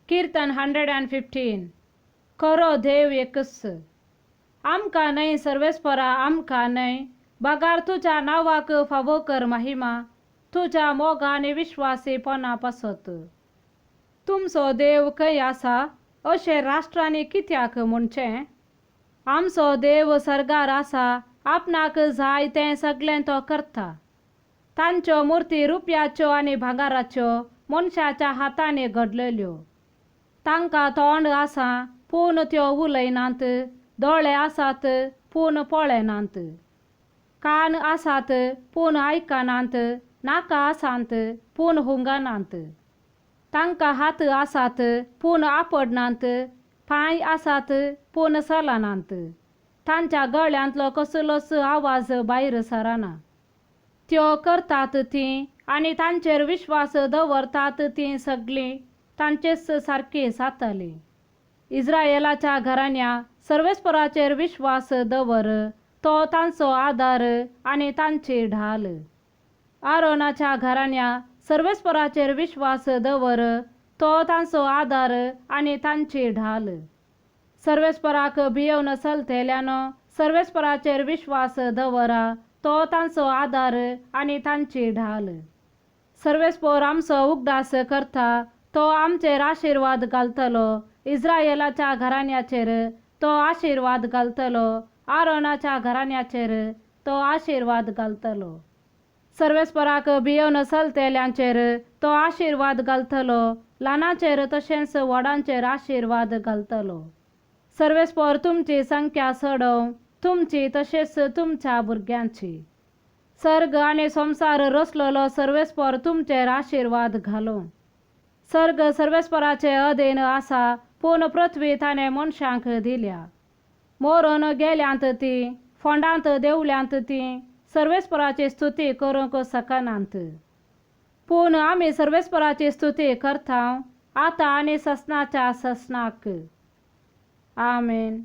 किर्तन 115. खरो देव एकच. आमकां न्हय सर्वेस्परा, आमकां न्हय, बगार तुज्या नांवाक फावो कर महिमा, तुज्या मोगा आनी विश्वासीपणा पासत. तुमचो देव खंय आसा अशें राष्ट्रांनी कित्याक म्हणचें? आमचो देव सर्गार आसा, आपणाक जाय तें सगळें तो करता. तांच्यो मुर्ती रुप्याच्यो आनी भांगराच्यो, मनशाच्या हातांनी घडलेल्यो. तांकां तोंड आसा पूण त्यो उलयनात, दोळे आसात पूण पळयनात, कान आसात पूण आयकनात, नाका आसात पूण हुंगनात. तांकां हात आसात पूण आपडनात, पांय आसात पूण चलनात, तांच्या गळ्यांतलो कसलोच आवाज भायर सरना. त्यो करतात तीं आनी तांचेर विश्वास दवरतात तीं सगळीं तांचेच सारकीं जातलीं. इस्रायलाच्या घराण्या, सर्वेस्पराचेर विश्वास दवर, तो तांचो आदार आनी तांची ढाल. आरोनाच्या घराण्या, सर्वेस्पराचेर विश्वास दवर, तो तांचो आदार आनी तांची ढाल. सर्वेस्पराक भियोवन चलतेल्यानो, सर्वेस्पराचेर विश्वास दवरा, तो तांचो आदार आनी तांची ढाल. सर्वेस्पोर आमचो उगडास करता, तो आमचेर आशिर्वाद घालतलो. इस्रायलाच्या घराण्याचेर तो आशिर्वाद घालतलो, आरोनाच्या घराण्याचेर तो आशिर्वाद घालतलो. सर्वेस्पराक भियोवन चलतेल्यांचेर तो आशिर्वाद घालतलो, ल्हानाचेर तशेंच व्हडांचेर आशिर्वाद घालतलो. सर्वेस्पोर तुमची संख्या चडोवं, तुमची तशेंच तुमच्या भुरग्यांची. सर्ग आनी संवसार रचलेलो सर्वेस्पोर तुमचेर आशिर्वाद घालूं. सर्ग सर्वेस्पराचे अधीन आसा, पूण पृथ्वी ताणें मनशांक दिल्या. मरून गेल्यांत तीं, फोंडांत देंवल्यांत तीं, सर्वेस्पराची स्तुती करूंक शकनात. पूण आमी सर्वेस्पराची स्तुती करता, आतां आनी ससनाच्या ससनाक. आमेन.